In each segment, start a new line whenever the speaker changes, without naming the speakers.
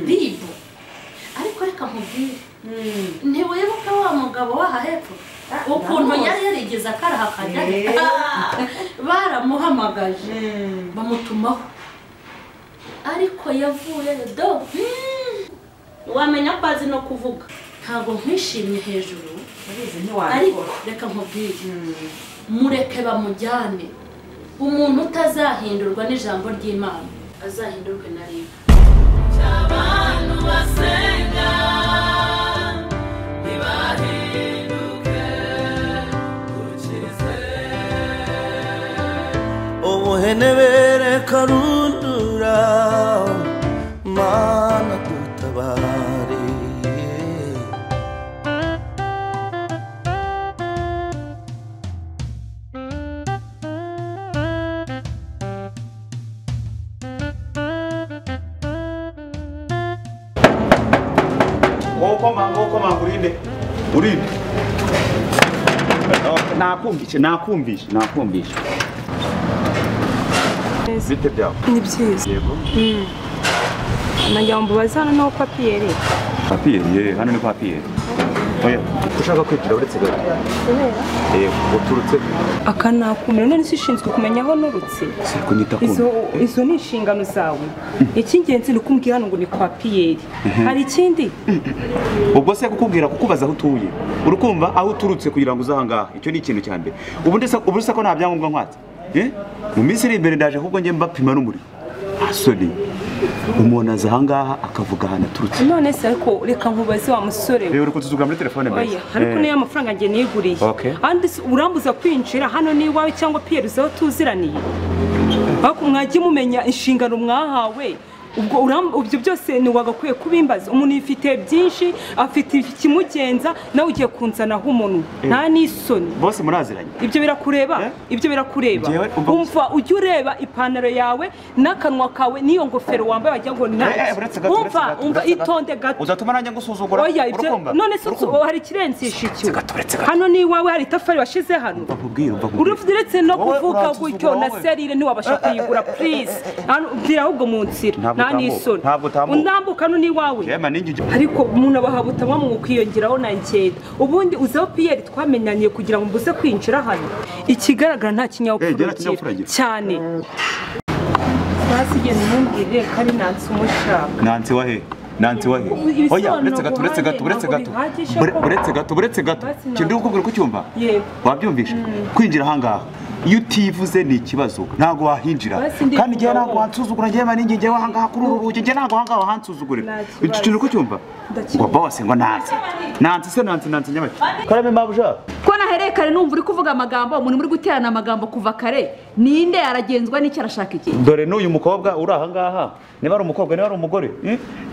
RIB. Ariko reka nkubwire, ntiwibuka wa mugabo waha hepfo ukuntu yari yarigeze akaraha akajya, baramuhamagaje bamutumaho, ariko yavuye do wamenya ko azi no kuvuga. Ntabwo nkwishimye hejuru, ariko reka nkubwire, mureke bamujyane. Umuntu utazahindurwa n'ijambo ry'Imana azahindurwe na RIB.
Abantu basenga ntibahinduke ukize
ubuhenebere karundura Mana dutabare.
Ngokoma urinde. Urinde. Nakumvishe. Bite byawe?
Ni byiza.
Yego.
Nagira ngo mbabaze hano no kwa Pierre.
Kwa Pierre, ye, hano ni kwa Pierre. Oya, ushaka kwinjira uretse gato. Yego, uturutse.
Aka nakumira none sishinzwe kumenya aho nurutse.
Sikunyita kumva.
Izo ni inshingano zawe. Icyingenzi ni kumbwira hano ngo ni kwa Pierre. Hari ikindi?
Ubwo se kukubwira kukubaza aho utuye. Urukumva aho uturutse kugira ngo uzahangaha. Icyo ni ikintu cya mbere. Ubu ndese ubu se ko nta byangombwa nkwatse. Mu minsi iri imbere ndaje ahubwo ngiye mbapima n'umuriro. Asoni. Umuntu aza ahangaha akavuga ahantu aturutse.
None se ariko reka nkubaze wa musore we.
Uri kutuzugura muri telefone mbese.
Oya, ariko niyo amafaranga ngiye niguriye. Andi urambuza kwinjira hano ni iwawe cyangwa Pierre uzaho tuziraniye. Ariko mwagiye mumenya inshingano mwahawe. Ubwo ibyo byose ni wagakwiye kubimbaza. Umuntu yifite byinshi, afite ikimugenza, nawe ugiye kunzanaho umuntu. Nta n'isoni.
Bose muraziranye.
Ibyo birakureba? Ibyo birakureba. Umva ujye ureba ipantaro yawe n'akanwa kawe n'iyo ngofero wambaye wagira ngo nta. Umva itonde gato.
Uzatuma nanjye ngusuzugura.
Oya, ibyo none se hari ikirenzisha icyo. Hano ni iwawe hari itafari washize hano. Uretse no kuvuga gutyo na serire ntiwabasha kuyigura please. Hano bwira ahubwo mu nzira.
Ntabwo utambuka.
Unambuka no ni wawe. Ariko umuntu abahabutamwa mu kwiyongeraho na nketa. Ubundi uzaho Pierre twamenyanye kugira ngo mbuze kwinjira hano. Ikigaragara nta kinyabupfura cyane. Basigiye ntumbwire ko ari Nancy umushaka.
Nancy wahe? Nancy wahe? Oya, uretse gato. Uretse gato. Kindi ukubwira ko cyumva?
Yego.
Wabyumvisha? Kwinjira ahangaha. Iyo utivuze ni ikibazo ntago wahinjira kandi ngiye ntago wansuzugura ngiye maningi ngiye wahangaha kuri uru rugi ngiye ntago ahangaha wahansuzugurira icyo kintu kucyumva ngo bose ngo Nancy Nancy se Nancy Nancy nyabaki karame mabuja
ko nahereye kare numva uri kuvuga amagambo umuntu muri guterana amagambo kuva kare ninde aragenzwa n'icyo arashaka iki
dore n'uyu mukobwa uri ahangaha niba ari umukobwa niba ari umugore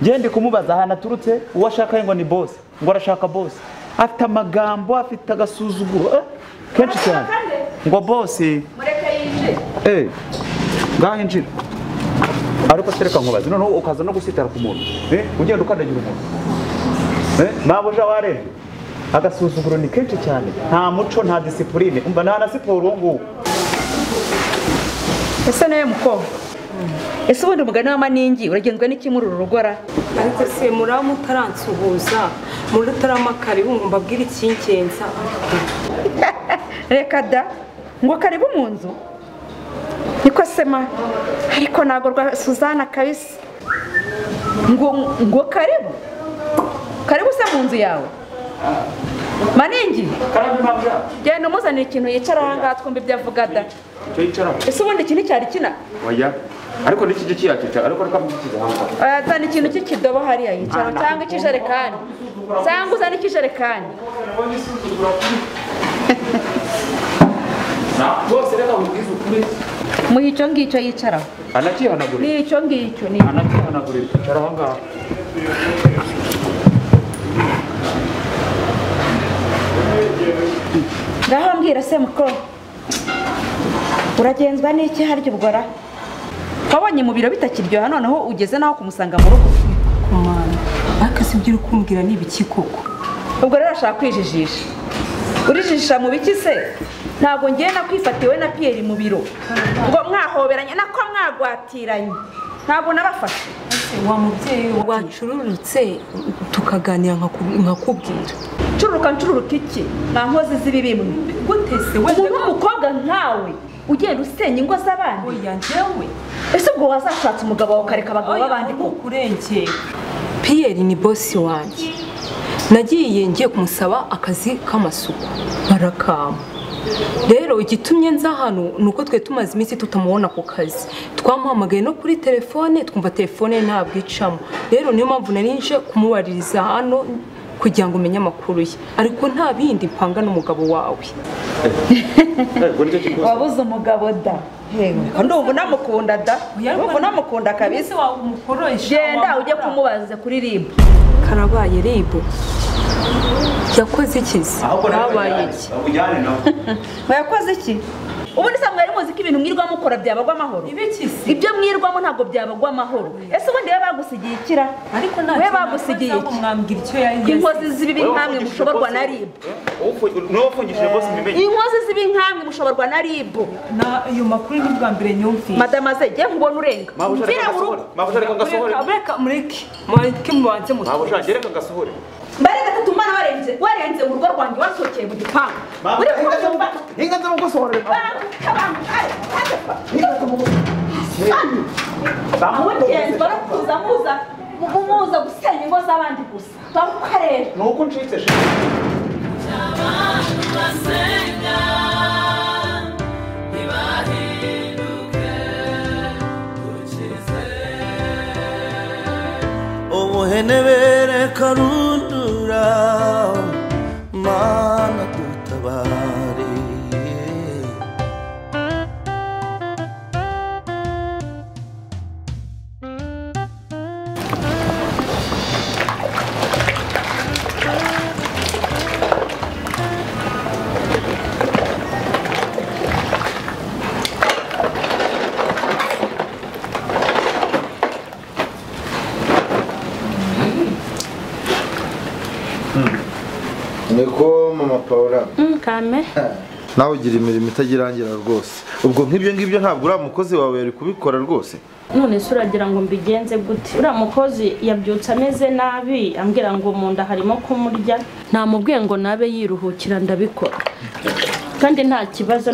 ngiye ndi kumubaza ahantu aturutse uwo ashaka ngo ni boss ngo arashaka boss afite amagambo afite agasuzuguro kenshi cyane ngo bosi
mureke yinjire
ngaho injira ariko sereka nkubaze noneho ukaza no gusitara ku muntu ugenda ukandagira umuntu mabuja warebye agasuzuguro ni kenshi cyane nta muco nta disipurine umva nta na siporo uwo nguwo.
Ese nawe mukobwa ese ubundi umugani wa Maningi uragenzwa n'iki muri uru rugora?
Ariko se muramu utaransuhuza muri utaramakari ngo mbabwire ikingenza.
Reka da ngo karibu mu nzu niko sema ariko nago rwa Suzana kabisa ngo karibu karibu se mu nzu yawe Maningi genda umuzanire ikintu yicara ahangaha twumva ibyo avuga da. Ese ubundi ikintu cyari kina?
Oya ariko n'iki cyo ariko reka mbikize ahangaha.
Oya zana ikintu cy'ikidobo hariya yicara cyangwa ikijerekani cyangwa uzana ikijerekani.
Bose reka mubwize ukuri.
Muhe icyo ngicyo yicaraho.
Anakihanagurira.
Ni icyo ngicyo ni.
Anakihanagurira yicara aho ngaho.
Ngaho mbwira se muko uragenzwa n'iki harya ubwora? Wabonye mu biro bitakiryoha noneho ugeze naho kumusanga mu rugo.
Kumana ariko si ibyo uri kumbwira ni ibiki koko?
Ubwo rero ashaka kwijijisha. Urijijisha mu biki se? Ntabwo ngiye nakwifatiwe na Pierre mu biro ngo mwahoberanye nako mwagwatiranye. Ntabwo nabafashe.
Wa mubyeyi wacururutse tukaganira nkakubwira.
Cururuka ncururuka iki? Nta nkozi z'ibibi mwe.
Gute se we?
Umuntu w'umukobwa nkawe ugenda usenya ingo z'abandi.
Oya njyewe.
Ese ubwo wazashatse umugabo wawe ukareka abagabo b'abandi
ko kurengera? Pierre ni boss wanjye. Nagiye ngiye kumusaba akazi k'amasuku barakama. Rero igitumye nza hano nuko twe tumaze iminsi tutamubona ku kazi. Twamuhamagaye no kuri telefone twumva telefone ntabwo icamo. Rero niyo mpamvu nari nje kumubaririza hano kugira ngo umenye amakuru ye. Ariko nta bindi mpanga n'umugabo wawe.
Wabuze umugabo da. Hewe, ndumva namukunda da. Ndumva namukunda kabisa. Genda ujye kumubaza kuri RIB.
Karabaye RIB. Yakoze iki se? Habaye iki?
Yakoze iki? Ubundi se mwari muzi ko ibintu mwirwamo ukora byabagwa amahoro?
Ibiki se?
Ibyo mwirwamo ntabwo byabagwa amahoro. Ese ubundi we bagusigiye ikira?
Ariko nta
we bagusigiye iki?
Mwambwira icyo yari.
Inkozi z'ibibi nkamwe mushoborwa na RIB.
N'uwafungishije boss mbimenye.
Inkozi z'ibibi nkamwe mushoborwa na RIB.
Na ayo makuru ni bwa mbere nyumvise.
Madame Aze, jye nkubona urenga. Mvira mu rugo.
Mabuja reka ngasohore.
Reka mureke. Mureke mubanze muto.
Mabuja reka ngasohore.
Mbare gatatu mwana warenze mu rugo rwanjye wasokeye mu gipangu. Uri kumva?
Inga nza mugusohorere.
Aho muza muza gusenya ingo z'abandi gusa. Bamukarera.
Nuko ncitse she.
Abantu basenga ntibahinduke ukize.
Ubuhenebere karundura Mana dutabare.
Niko mama Paula.
Kame.
Nawe ugira imirimo itagirangira rwose. Ubwo nk'ibyo ngibyo ntabwo uri mukozi wawe yari kubikora rwose.
None se uragira ngo mbigenze gute? Uriya mukozi yabyutse ameze nabi ambwira ngo mu nda harimo kumurya. Namubwiye ngo nabe yiruhukira ndabikora. Kandi nta kibazo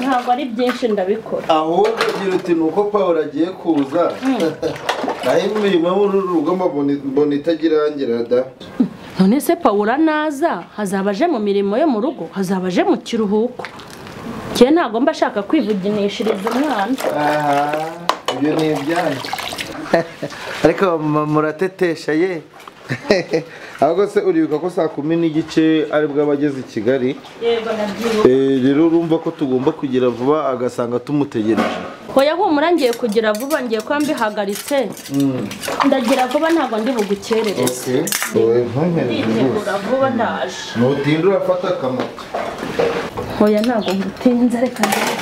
ntabwo ari byinshi ndabikora.
Ahubwo ugira uti nuko Paula agiye kuza. Naho imirimo muri uru rugo mbona itagirangira da.
None se Paula naza hazaba aje mu mirimo yo mu rugo, hazaba aje mu kiruhuko. Cye ntago mba ashaka kwivuginishiriza umwana.
Aha, ibyo ni ibyanyu. Ariko muratetesha ye. Ahubwo se uribuka ko saa 10:15 ari bwo abageze i Kigali?
Yego ndabyibuka.
Rero urumva ko tugomba kugira vuba agasanga tumutegereje.
Hoya humura ngiye kugira vuba ngiye ko mbihagaritse. Ndagira vuba ntabwo ndi bugukerereze.
Okay. Oye
ntunkereze. Vuba ndaje.
Nutinda urafata akamoto.
Hoya ntabwo ngutinze reka ndebe.